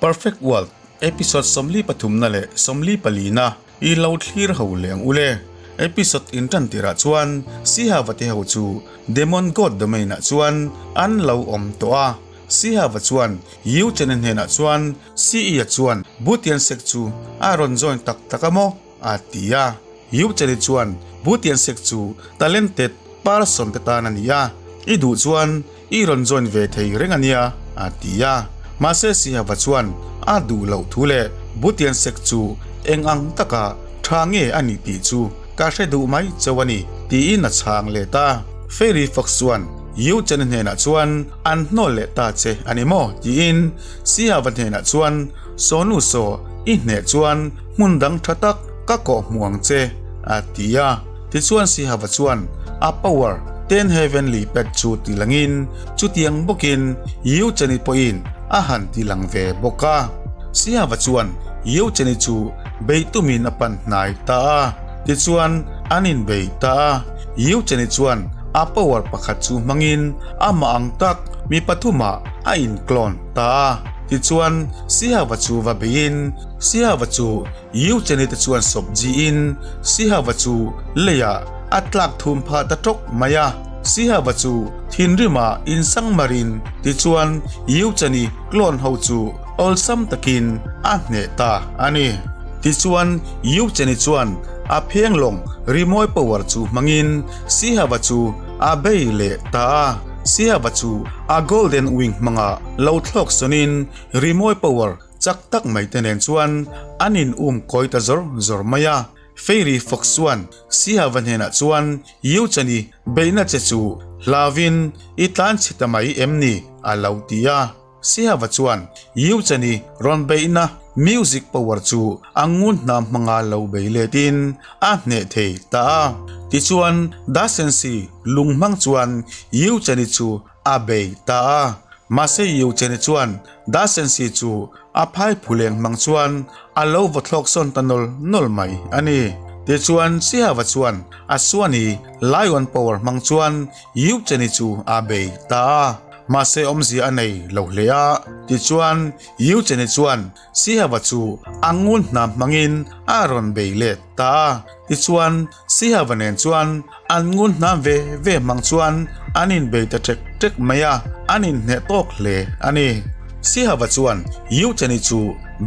Perfect World episode 43 na leh 44 na i lo thlir ho leh ang ule. Episode in tan tirah chuan Sihava te ho chu Demon God Domain ah chuan an lo awm tawh a. Sihava chuan Yu Chen-a hnenah chuan CE-a chuan Butian Sek chu a rawn join tak tak a maw? a ti a. Yu Chen-i chuan Butian Sek chu talented person te tan a ni a, i duh chuan i rawn join ve thei reng a nia a ti a. Mahse Sihava chuan a duh loh thu leh Butian Sek chu eng ang taka tha nge a nih tih chu ka hre duh mai chauh a ni tiin a chhang let a. Fairy Fox chuan Yu Chen-i hnenah chuan an hnawl leh ta che a ni maw tiin Sihava hnenah chuan Sawnu saw i hneh chuan hmun dang tha tak ka kawh hmu ang che a ti a. Tichuan Sihava chuan a power Ten Heavenly Pet chu ti langin chutiang bawkin Yu Cheni pawhin a han ti lang ve bawk a. Sihava chuan Yu Cheni chu bei tumin a pan hnai ta a. Tichuan an inbei ta a. Yu Cheni chuan a power pakhat chu hmangin amah ang tak mi pathumah a inclone ta a. Tichuan Sihava chu va beiin Sihava chu Yu Cheni te chuan sawp jiin Sihava chu leiah a tlak thum phah ta tawk mai a. Sihava chu thinrima insang marin tichuan Yu Cheni clone ho chu awlsam takin a hneh ta a ni. Tichuan Yu Cheni chuan a phenglawng rimawi power chu hmangin Sihava chu a bei leh ta a. Sihava chu a golden wing hmanga lo thlawk sawnin rimawi power Chak tak mai te nen chuan an in um kawi ta zawr zawr mai a. Fairy Fox chuan Sihava hnenah chuan Yuchani beihna che chu hlauvin i tlan chhe ta mai em ni? a lo ti a. Sihava chuan Yuchani rawn beihna music power chu a ngun hnam hmanga lo bei letin a hneh thei ta a. Tichuan Dasensi lung hmang chuan Yuchani chu a bei ta a. Mahse Eucheni chuan Dasensi chu a phai phuleng hmang chuan a lo vaw thlawk sawn ta nawl nawl mai a ni. Tichuan Sihava chuan a suani Lion Power hmang chuan Eucheni chu a bei ta a. Mahse awmzia a nei lo hle a. Tichuan Eucheni chuan Sihava chu a ngun hnam hmangin a rawn bei let ta a. Tichuan Sihava nen chuan an ngun hnam ve ve hmang chuan an inbei ta ṭek ṭek mai a, an inhneh tawk hle a ni. Sihava chuan Eucheni chu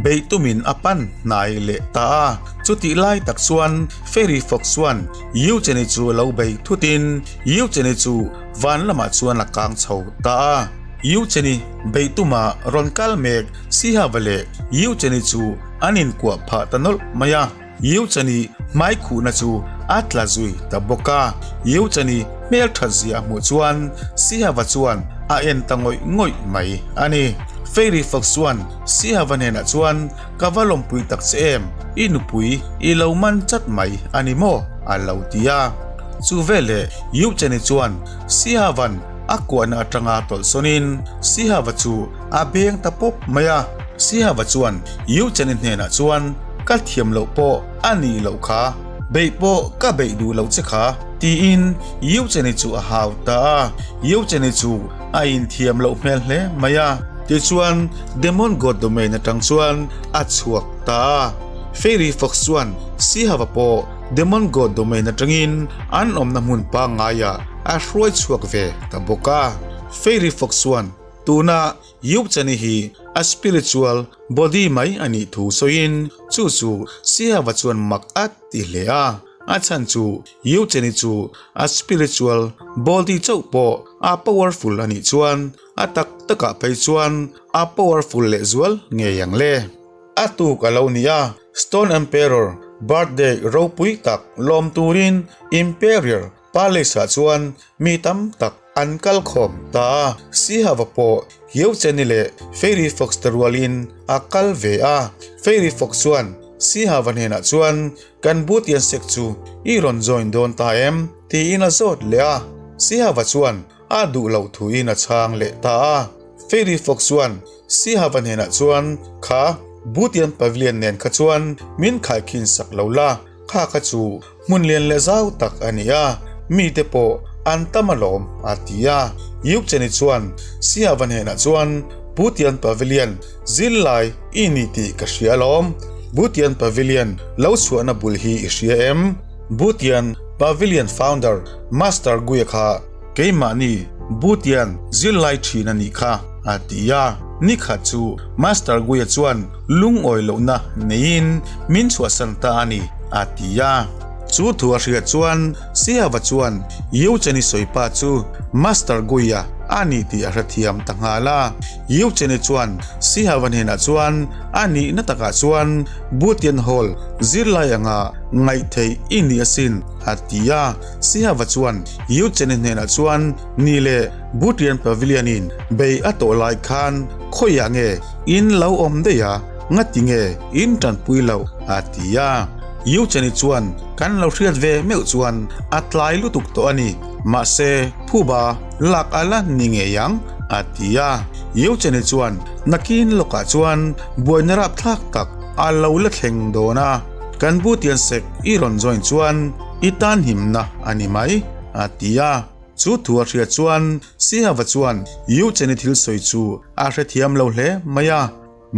beih tumin a pan hnai leh ta a, chutih lai tak chuan Fairy Fox chuan Eucheni chu a lo bei thutin Eucheni chu van lamah chuan a kang chho ta a. Eucheni beih tuma rawn kal mek Sihava leh Eucheni chu an inkuah phah ta nawlh mai a. Euchani hmai khuhna chu a tla zui ta bawk a. Euchani hmel that zia a hmuh chuan Sihava chuan a en ta ngawih ngawih mai a ni. Fairy Fox chuan Sihava hnenah chuan, Ka va lawmpui tak che em, i nupui i lo man chat mai a ni maw? a lo ti a. Chu veleh Euchani chuan Sihava'n a kuahna atanga tawlh sawnin Sihava chu a beng ta pawp mai a. Sihava chuan Euchani hnenah chuan, Ka thiam loh pawh a nih loh kha, beih pawh ka beih duh loh che kha, tiin Euchani chu a hau ta a. Euchani chu a inthiam loh hmel hle mai a. Tichuan Demon God Domain atang chuan a chhuak ta a. Fairy Fox chuan Sihava pawh Demon God Domain atangin an awmna hmun pangngaiah a hruai chhuak ve ta bawk a. Fairy Fox chuan tuna Euchani hi a spiritual Body mai a nih thu sawiin chu chu Sihava chuan mak a ti hle a, a chhan chu Eucheni chu a spiritual body chauh pawh a powerful a nih chuan a tak takah phei chuan a powerful lehzual ngei ang le. A tuk a lo ni a, Stone Emperor birthday ropui tak lawm turin Imperial Palace-ah chuan mi tam tak an kal khawm ta a, Sihava pawh Eucheni leh Fairy Fox te rualin a kal ve a. Fairy Fox chuan Sihava hnenah chuan, Kan Butian sek chu i rawn join dawn ta em? tiin a zawt leh a. Sihava chuan a duh loh thuin a chhang leh ta a. Fairy Fox chuan Sihava hnenah chuan, Kha, Butian Pavilion nen kha chuan min khaikhin sak lo la, Kha kha chu hmun lian leh zau tak a ni a, mite pawh an tam alawm, a ti a. Yukcheni chuan Siava hnenah chuan. Butian Pavilion zirlai i ni tih ka hria alawm. Butian Pavilion lo chhuahna bul hi i hria em? Butian Pavilion founder Master Guia kha keimahni Butian zirlai thin a nih kha, a ti a. Nikhat chu Master Guia chuan lungawi lohna neiin min chhuahsan ta a ni, a ti a. Chu thu a hriat chuan Siava chuan Eucheni sawipa chu Master Guia a ni tih a hrethiam ta nghal a. Eucheni chuan Sihava hnenah chuan a nihna takah chuan Butian Hall zirlai anga ngaih theih i ni asin, a ti a. Sihava chuan Eucheni hnenah chuan Ni leh Butian Pavilion in bei a tawh lai khan khawiah nge in lo awm daih a, ngati nge in tanpui loh? a ti a. Eucheni chuan kan lo hriat ve meuh chuan a tlai lutuk tawh a ni, mahse phuba lak a la ni ngei ang, a ti a. Eucheni chuan nakin lawkah chuan buaina rapthlak tak a lo la thleng dawn a, kan Butian sek i rawn join chuan i tan himna a ni mai, a ti a. Chu thu a hriat chuan Sihava chuan Eucheni thil sawi chu a hrethiam lo hle mai a.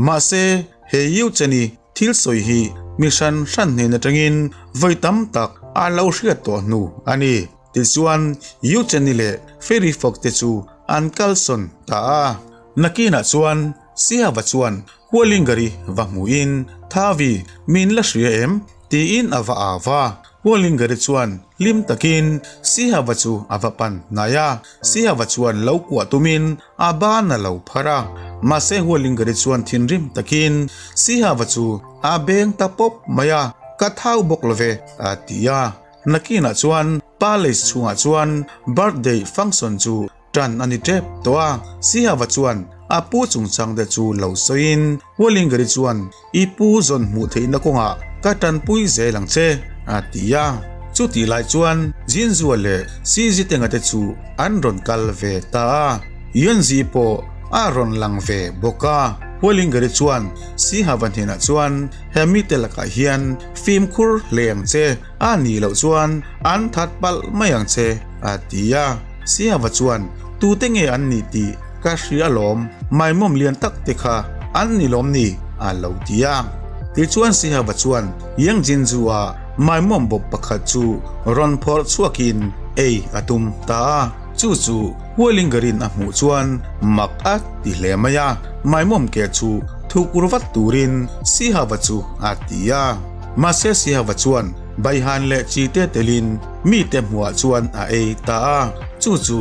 Mahse, he Eucheni thil sawi hi mi hran hran hnen atangin vawi tam tak a lo hriat tawh hnu a ni. Tichuan, Eucheni leh Fairy Fox te chu an kalsawn ta a. Nakinah chuan Sihava chuan Hualingari va hmuhin, Thavi, min la hria em? Tiin a va au va. Hualingari chuan hlim takin Sihava chu a va pan hnai a. Sihava chuan lo kuah tumin a ban a lo phar a. Mahse Hualingari chuan thinrim takin Sihava chu a beng ta pawp mai a, Ka thau bawk lo ve, a ti a. Nakinah chuan palace chhungah chuan birthday function chu Tan a ni tep tawh a, Sihava chuan a pu chungchang te chu lo sawiin Hualingari chuan i pu zawn hmuh theihna kawngah ka tanpui zel ang che, a ti a. Chutih lai chuan Jinzua leh Sizitenga te chu an rawn kal ve ta a, Yunzi pawh a rawn lang ve bawk a. Hualingari chuan Sihava hnenah chuan he mite lakah hian fimkhur hle ang che, a nih loh chuan an that palh mai ang che, a ti a. Siava chuan, Tute nge an nih tih ka hria alawm, maimawm lian tak te kha an ni lawm ni? a lo ti a. Tichuan Sihava chuan Yang Jinju-a maimawm bawp pakhat chu rawn phawrh chhuakin ei a tum ta a. Chu chu Hualingarin a hmuh chuan mak a ti hle mai a, maimawm ke chu thuk ur vat turin Sihava chu a ti a. Mahse Sihava chuan Baihan leh chi te telin mite hmuhah chuan a ei ta a, chu chu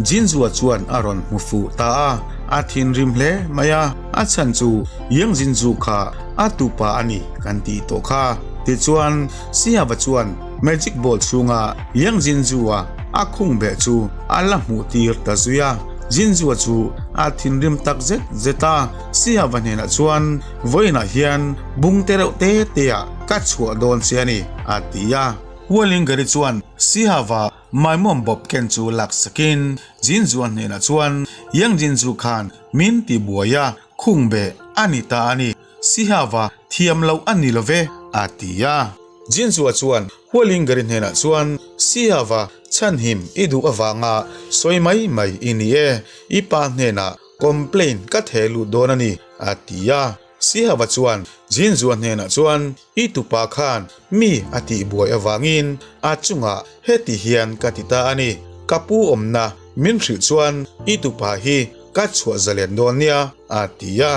Jinzua chuan a rawn hmu fuh ta a, a thinrim hle mai a, a chhan chu Yang Jinzu kha a tupa a ni kan tih tawh kha. Tichuan Sihava chuan magic ball chhunga Yang Jinzua a khung beh chu a la hmuh tir ta zui a, Jinzua chu a thinrim tak zet zet a, Sihava hnenah chuan vawiinah hian bung te reuh te te ah Ka chhuah dawn che a ni, a ti a. Hualingari chuan Sihava maimawm bawp ken chu lak sakin Jinzua hnenah chuan, Yang Jinzu khan min ti buai a, khung beh a ni ta a ni, Sihava thiam loh a ni lo ve, a ti a. Jinzua chuan Hualingari hnenah chuan, Sihava chhanhim i duh avanga sawi mai mai i ni e, i pa hnenah complain ka theh lut dawn a ni, a ti a. Sihava chuan Jinzua hnenah chuan, I tupa khan mi a tihbuai avangin a chungah heti hian ka ti ta a ni. Ka pu awmna min hrilh chuan i tupa hi ka chhuah zalen dawn nia, a ti a.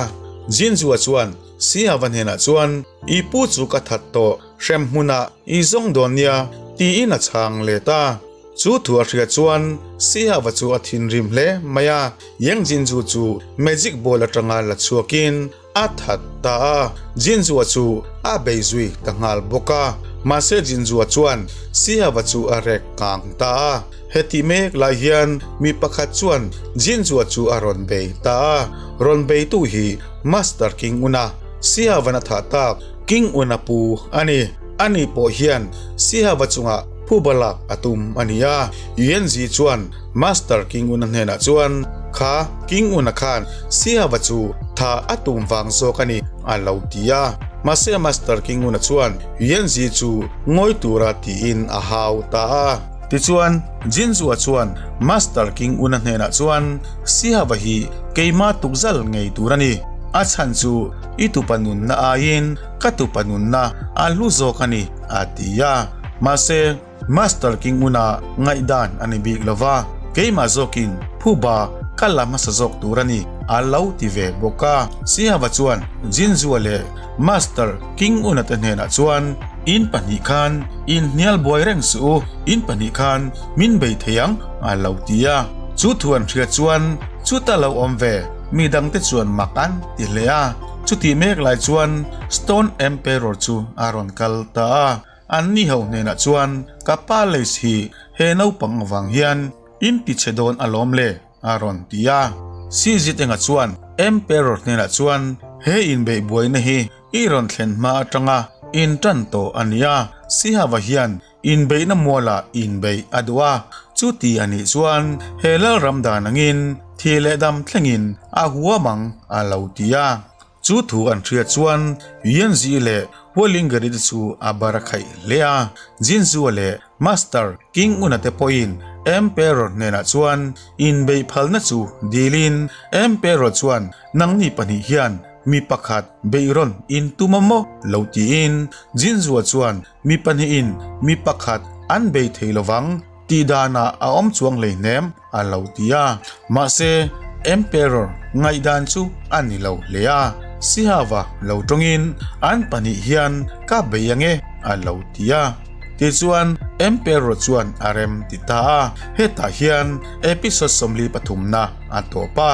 Jinzua chuan Sihava hnenah chuan, I pu chu ka that tawh, hrem hmunah i zawng dawn nia, tiin a chhang let a. Chu thu a hria chuan Sihava chu a thinrim hle mai a, Yang Jinju chu magic ball atanga la chhuakin a that ta a, Jinjua chu a bei zui ta nghal bawk a. Mahse Jinjua chuan Sihava chu a rek kang ta a, hetih mek lai hian mi pakhat chuan Jinjua chu a rawn bei ta a, rawn beitu hi Master King Una, Sihava'n a thah tak King Una pu a ni. Ani pawh hian Sihava chungah Phuba lak a tum a ni a, Yuanzi chuan Master King Una hnenah chuan, Kha King Una khan Siava chu tha a tum vang zawk a ni, a lo ti a. Mahse Master King Una chuan Yuanzi chu ngawi tura tiin a hau ta a. Tichuan, Jinzua chuan Master King Una hnenah chuan, Sihava hi keima tukzal ngei tur a ni. A chhan chu i tupa nunna aiin ka tupa nunna a hlu zawk a ni, a ti a. Mahse, Master King Una ngaihdan a ni bik lo va, keimah zawkin phuba ka la hmasa zawk tur a ni, a lo ti ve bawk a. Sihava chuan Jinzua leh Master King Una te hnenah chuan, In pahnih khan inhnial buai reng suh u, in pahnih khan min bei thei ang, a lo ti a. Chu thu an hriat chuan chuta lo awm ve mi dangte chuan mak an ti hle a. Chutih mek lai chuan Stone Emperor chu a rawn kal ta a. Anni ho hnenah chuan ka palace hi he naupang avang hian in ti chhe dawn alawm le a rawn ti a. Sizitenga chuan Emperor hnenah chuan he inbeih buaina hi i rawn thlen hma atanga in tan tawh a nia, Sihava hian inbeihna mualah inbeih a duh a, chuti a nih chuan he Lalram dan angin thih leh dam thlengin a huam ang a lo ti a. Chu thu an hriat chuan Yanzi leh Hualingari te chu a bar a khaih hle a, Jinzua leh Master King Una te pawhin Emperor hnenah chuan inbeih phalna chu dilin Emperor chuan nangni pahnih hian mi pakhat beihrawn in tum a maw lo tiin Jinzua chuan mi pahnihin mi pakhat an bei thei lovang tih danah a awm chuang hleihnem a lo ti a. Mahse, Emperor ngaihdan chu a ni lo hle a, Sihava lo tawngin an pahnih hian ka bei ange a lo ti a. Tichuan, Emperor chuan a rem ti ta a, hetah hian episode sawmli pathumna a tawp a.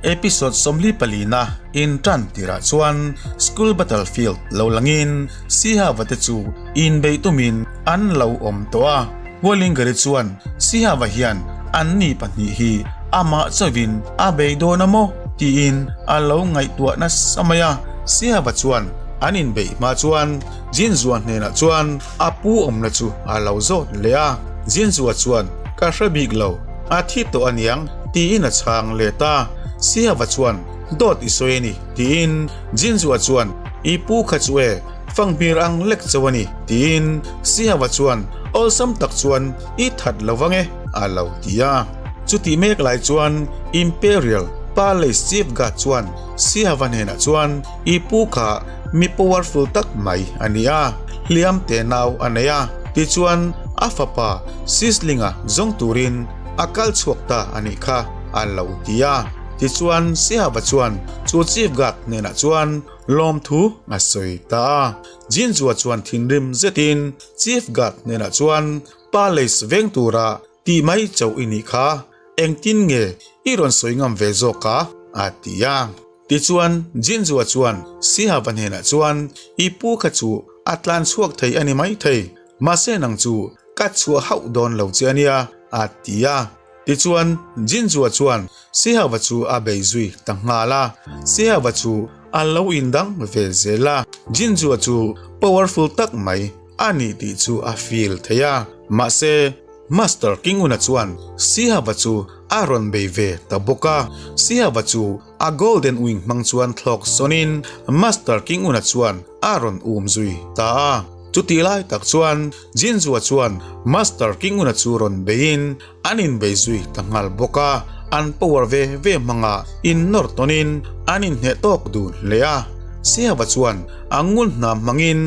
Episode sawmli palina intan tirah chuan School Battlefield lo langin Sihava te chu inbeih tumin an lo awm tawh a. Hualingari chuan Sihava hian anni pahnih hi amah chauhin a bei dawn a maw tiin a lo ngaihtuah nasa mai a. Sihava chuan an inbeih hma chuan Jinzua hnenah chuan a pu awmna chu a lo zawt leh a. Jinzua chuan Ka hre bik lo, a thi tawh aniang tiin a chhang let a. Sihava chuan Dawt i sawi a ni tiin Jinzua chuan I pu kha chu e, Fanghmir ang lek chauh a ni, tiin Sihava chuan awlsam tak chuan i that lo vang e a lo ti a. Chutih mek lai chuan Imperial Palace Chief Guard chuan Sihava hnenah chuan i pu kha mi powerful tak mai a ni a, hliam te nau a nei a, tichuan a fapa Sislinga zawng turin a kal chhuak ta a nih kha a lo ti a. Tichuan Sihava chuan chu Chief Guard hnenah chuan Lawmthu a sawi ta a. Jinzua chuan thinrim zetin Chief Guard hnenah chuan Palace veng tura tih mai chauh i nih kha, engtin nge i rawn sawi ngam ve zawk a? a ti a. Tichuan Jinzua chuan Sihava hnenah chuan I pu kha chu a tlan chhuak thei a ni maithei, mahse nang chu ka chhuah hauh dawn lo che a nia a ti a. Tichuan, Jinzua chuan Sihava chu a bei zui ta nghal a, Sihava chu a lo indang ve zel a. Jinzua chu powerful tak mai a ni tih chu a feel thei a, mahse, Master Kinguna chuan Sihava chu a rawn bei ve ta bawk a. Sihava chu a Golden Wing hmang chuan thlawk sawnin Master Kinguna chuan a rawn um zui ta a. Chutih lai tak chuan Jinzua chuan Master Kinguna chu rawn beiin An inbei zui ta nghal bawk a, an power ve ve hmanga innawr tawnin an inhneh tawk dun hle a. Sihava chuan a ngun hnam hmangin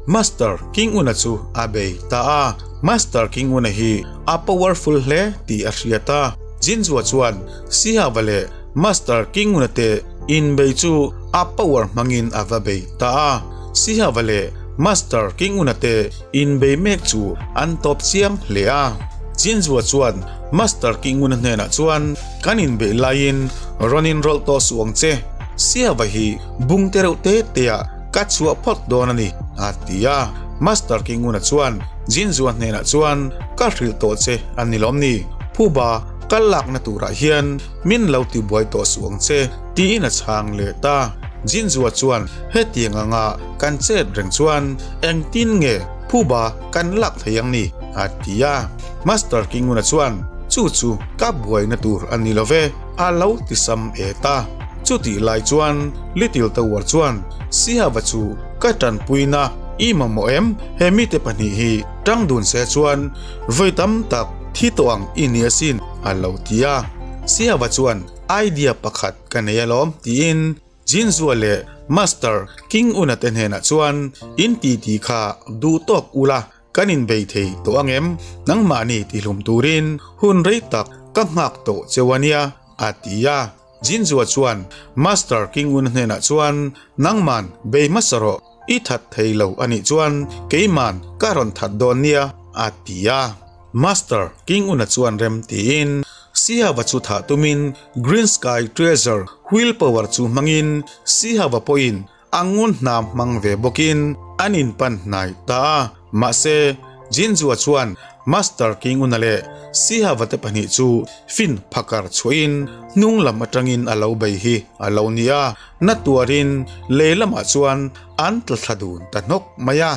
Master King-una chu a bei ta a, Master King-una hi a powerful hle tih a hriat a. Jinzua chuan Sihava leh Master King-una te inbei chu a power hmangin a va bei ta a. Sihava leh Master King-una te Inbei mek chu an tawp chiang hle a. Chinzua chuan Master Kinguna hnenah chuan kan inbeih laiin rawn inrawlh tawh suh ang che, Siava hi bung te reuh te teah ka chhuah phawt dawn a ni, a ti a. Master Kinguna chuan Chinzua hnenah chuan ka hrilh tawh che a ni lawm ni, phuba ka lakna turah hian min lo tibuai tawh suh ang che, tiin a chhang leh ta. Jinzua chuan hetiang anga kan chet reng chuan engtin nge phuba kan lak thei ang ni? a ti a. Master Kinguna chuan chu chu ka buaina tur a ni lo ve, a lo ti sam et a. Chutih lai chuan Little Tower chuan Sihava chu ka tanpuina i mamawh em? He mite pahnih hi tang dun se chuan vawi tam tak. Thi tawh ang i ni asin, a lo ti a. Siava chuan, Idea pakhat ka nei alawm, tiin Jinzua leh Master King Una te hnenah chuan, In titi kha duh tawk ula, kan inbei thei tawh ang em? Nangmahni tihlum turin hun rei tak ka nghak tawh cheu a nia, a ti a. Jinzua chuan Master King Una hnenah chuan, Nangman bei hmasa rawh. I that thei lo a nih chuan keiman ka rawn that dawn nia, a ti a. Master King Una chuan rem tiin Sihava chu thah tumin Green Sky Treasure Wheel Power chu hmangin Sihava pawhin a ngun hnam hmang ve bawkin an inpan hnai ta a. Mahse, Jinzua chuan Master King Una leh Sihava te pahnih chu fin phakar chhuahin hnung lam atangin a lo bei hi a lo ni a. Na tuarin lei lamah chuan an tla thla dun ta hnawk mai a,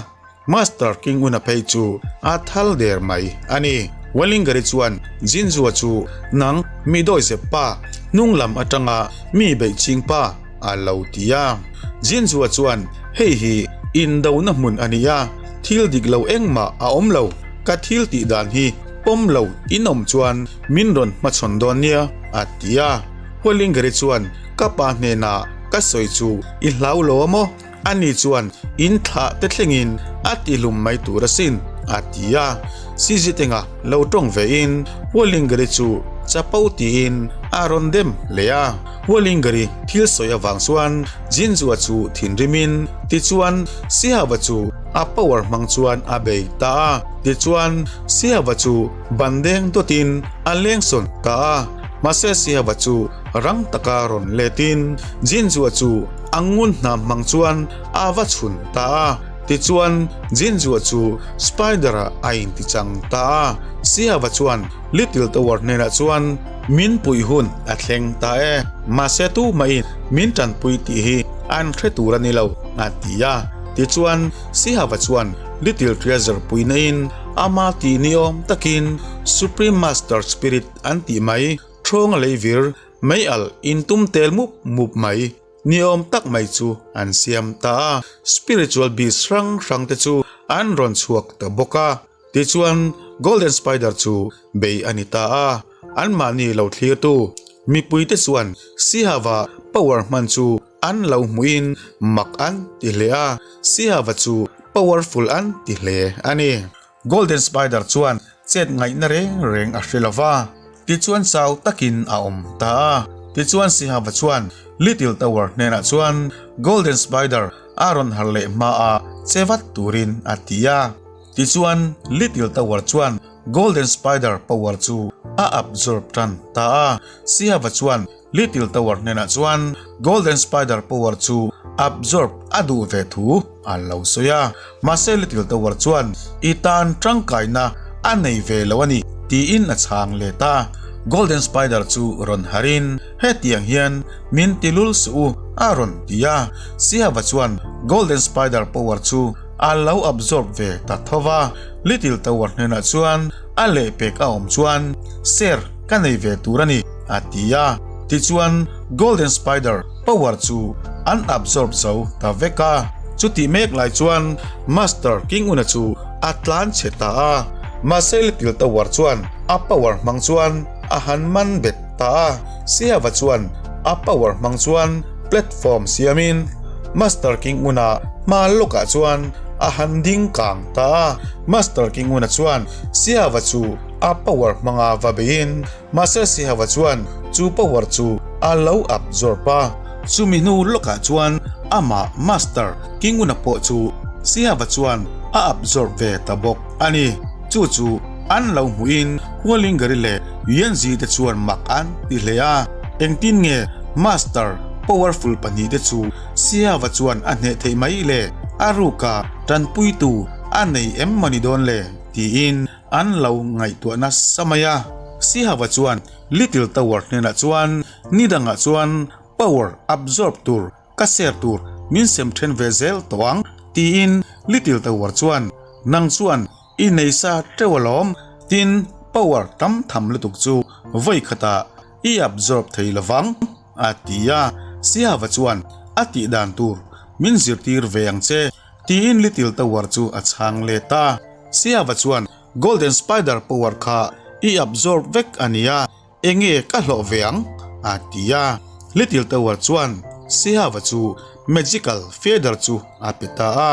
Master King Una phei chu a thal der mai a ni. Wellingary chuan Jinzua chu nang mi dawizep pa, hnung lam atanga mi beih ching pa a lo ti a. Jinzua chuan hei hi indona hmun a ni a, thil dik lo engmah a awm lo, ka thil tih dan hi pawm lo in awm chuan min rawn hmachhawn dawn nia a ti a. Wellingary chuan Ka pa hnenah ka sawi chu i hlau lo a maw? Ani chuan in thlah te thlengin a tihlum mai tur asin, a ti a. Sizitenga lo tawng vein Hualingari chu chapo tiin a rawn dem leh a. Hualingari thil sawi avang chuan Jinjua chu thinrimin tichuan Sihava chu a power hmang chuan a bei ta a. Tichuan Sihava chu ban deng dawtin a lengsawn ta a. Mahse Sihava chu Rang taka rawn letin Jinjua chu a ngun hnam hmang chuan a va chhun ta a. Tichuan Jinjua chu Spider-ah a intichang ta a. Siava chuan Little Tower hnenah chuan min puih hun a thleng ta e, mahse tumahin min tanpui tih hi an hre tur a ni lo, a ti a. Tichuan Sihava chuan Little Treasure puihna in ama tih ni awm takin Supreme Master Spirit an tih mai Ṭhawnga leivir mei alh intum tel mup mup mai ni awm tak mai chu an siam ta a, spiritual beast hrang hrang te chu an rawn chhuak ta bawk a. Tichuan Golden Spider chu bei a ni ta a, anmahni lo thlirtu mipuite chuan Sihava power hman chu an lo hmuhin mak an ti hle a, Sihava chu powerful an ti hle a ni. Golden Spider chuan chet ngaihna reng reng a hre lo va, tichuan chau takin a awm ta a. Tichuan Sihava chuan Little Tower hnenah chuan Golden Spider a rawn har leh hma a che vat turin a ti a. Tichuan Little Tower chuan Golden Spider power chu a absorb tan ta a. Sihava chuan Little Tower hnenah chuan Golden Spider power chu absorb a duh ve thu a lo sawi a, mahse Little Tower chuan i tan tangkaina a nei ve lo a ni tiin a chhang let a. Golden Spider chu rawn harin hetiang hian min ti lul suh u a rawn ti a, Sihava chuan Golden Spider power chu a lo absorb ve ta tho va, Little Tower hnenah chuan a lehpek a awm chuan share ka nei ve tur a ni. A ti a, tichuan Golden Spider power chu an absorb zo ta vek a. Chutih mek lai chuan Master King Una chu a tlan chhe ta a, mahse Little Tower chuan a power hmang chuan a han man bet ta a. Siava chuan a power hmang chuan platform siamin Master King Una hma lawkah chuan a han ding kang ta a. Master King Una chuan Siava chu a power hmanga va beiin Mahse Sihava chuan chu power chu a lo absorb a. Chumi hnu lawkah chuan amah Master Kinguna pawh chu Sihava chuan a absorb ve ta bawk a ni. Chu chu an lo hmuhin Hualingari leh Yuanzi te chuan mak an ti hle a. Engtin nge Master powerful pahnihte chu Sihava chuan a hneh theih mai le? A ruka tanpuitu a nei em mawni dawn le? tiin An lo ngaihtuah nasa mai a. Sihava chuan Little Tower hnenah chuan ni dangah chuan power absorb tur ka share tur min sem then ve zel tawh ang tiin Little Tower chuan nang chuan i nei sa teuh alawm tin power tam tham lutuk chu vawi khatah i absorb thei lovang a ti a. Sihava chuan a tih dan tur min zirtir ve ang che Tiin Little Tower chu a chhang let a. Siava chuan Golden Spider power kha i absorb vek a nia, enge ka hlawh ve ang? a ti a. Little Tower chuan Sihava chu magical feather chu a pe ta a.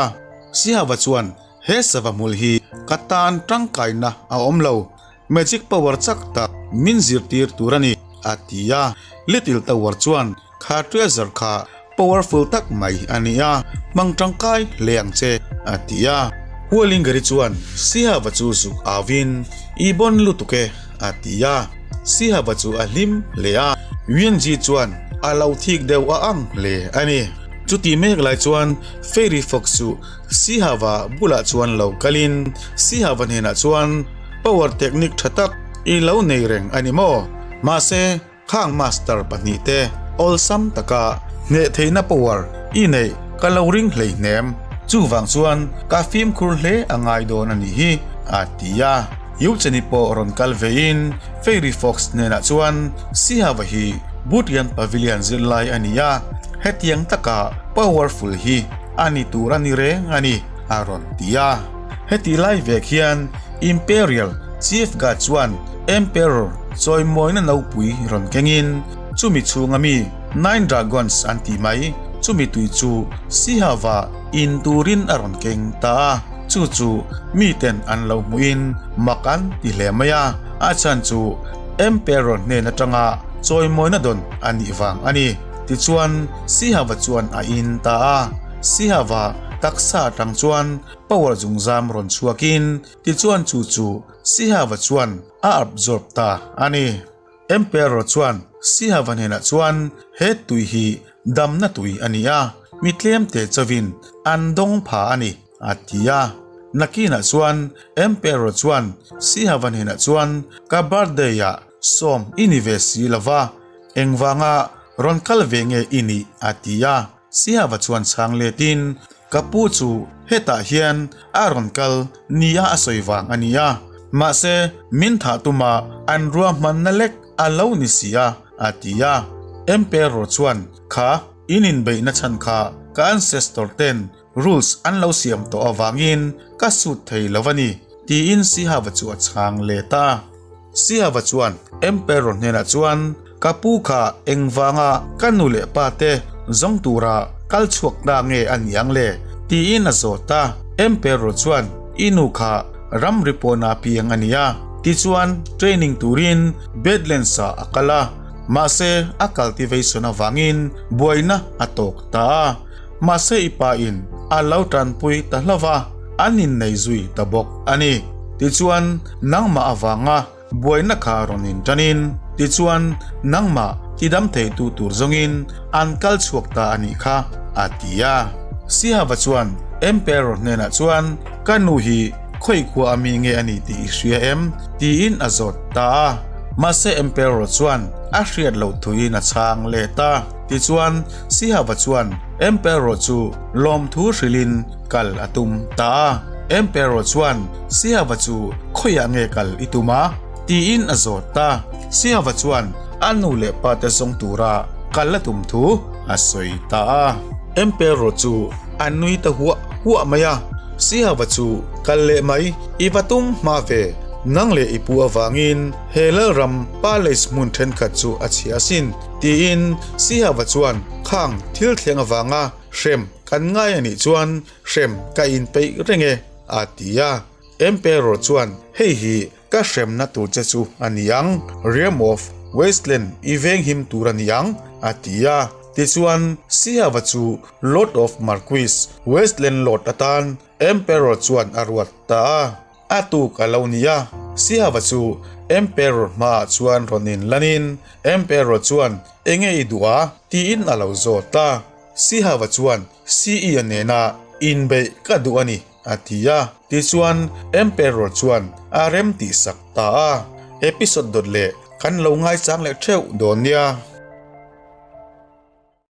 Sihava chuan he sava hmul hi ka tan tangkaina a awm lo, magic power chak tak min zirtir tur a ni, a ti a. Little Tower chuan Kha treasure kha powerful tak mai a ni a, hmang tangkai hle ang che, a ti a. Hualingeri chuan Sihava chu zuk auin, I bon lutuk e, a ti a. Sihava chu a hlim hle a, Yuanji chuan a lo thik deuh a ang hle a ni. Chuti mek lai chuan Fairy Fox chu Sihava bulah chuan lo kalin Sihava hnenah chuan, Power technique tha tak i lo nei reng a ni maw? Mahse, Khang master pahnihte awlsam taka hneh theihna power i neih ka lo ring hleihnem. Chuvang chuan ka fimkhur hle a ngai dawn a nih hi, a ti a. Eucheni pawh rawn kal vein Fairy Fox hnenah chuan Sihava hi Butian Pavilion zirlai a ni a, hetiang taka powerful hi a ni tur a ni reng a ni, a rawn ti a. Heti lai vek hian Imperial Chief Guard chuan Emperor chawimawina nopui rawn kengin chumi chhunga mi Nine Dragons an tih mai chumi tui chu Sihava in turin a rawn keng ta a, chu chu miten an lo hmuhin mak an ti hle mai a, a chhan chu Emperor hnen atanga chawimawina dawn a nih vang a ni. Tichuan Sihava chuan a in ta a, Sihava taksa atang chuan power zungzam rawn chhuakin tichuan chu chu Sihava chuan a absorb ta a ni. Emperor chuan Sihava hnenah chuan he tui hi damna tui a ni a, mi tlemte chauhin an dawng pha a ni, a ti a. Nakinah chuan Emperor chuan Sihava hnenah chuan ka birthday ah sawm i ni ve si lova, engvanga rawn kal ve nge i nih? a ti a. Sihava chuan chhang letin, Ka pu chu hetah hian a rawn kal nia a sawi vang a ni a, mahse min thah tuma an ruahmanna lek a lo ni si a, a ti a. Emperor chuan, Kha, in inbeihna chhan kha ka ancestor ten rules an lo siam tawh avangin ka sut thei lo a ni, tiin Sihava chu a chhang let a. Sihava chuan Emperor hnenah chuan, Ka pu kha engvanga ka nu leh pa te zawng tura kal chhuak ta nge a ni ang le? tiin a zawt a. Emperor chuan, I nu kha ramri pawna piang a ni a, tichuan training turin Badlands-ah a kal a, mahse a cultivation avangin buaina a tawk ta a. Mahse i pa in a lo tanpui ta hlauh a, an innei zui ta bawk a ni. Tichuan nangmah avanga buaina kha rawn in tanin tichuan nangmah tidam theitu tur zawngin an kal chhuak ta a nih kha, a ti a. Sihava chuan Emperor hnenah chuan ka nu hi khawi khua a mi nge a ni tih i hria em? tiin a zawt ta a. Mahse Emperor chuan a hriat loh thuin a chhang let a. Tichuan Sihava chuan Emperor chu lawmthu hrilhin kal a tum ta a. Emperor chuan Sihava chu khawiah nge kal i tum a? tiin a zawt ta. Sihava chuan a nu leh pa te zawng tura kal a tum thu a sawi ta a. Emperor chu a nui ta huah huah mai a, Sihava chu kal leh mai i va tum hma ve, nang leh i pu avangin he Lalram palace hmun thenkhat chu a chhia asin, tiin Sihava chuan khang thil thleng avanga hrem kan ngai a nih chuan hrem ka inpeih reng e, a ti a. Emperor chuan, Hei hi ka hremna tur che chu a ni ang, Realm of Wasteland i venghim tur a ni ang, a ti a. Tichuan, Sihava chu Lord of Marquis, Wasteland Lord atan Emperor chuan a ruat ta a. A tuk a lo ni a, Sihava chu Emperor hmaah chuan rawn inlanin Emperor chuan, Enge i duh a? tiin a lo zawt a. Sihava chuan CE-a nena inbeih ka duh a ni, a ti a. Tichuan, Emperor chuan a rem tihsak ta a. Episode dawt leh kan lo ngaichang leh theuh dawn nia.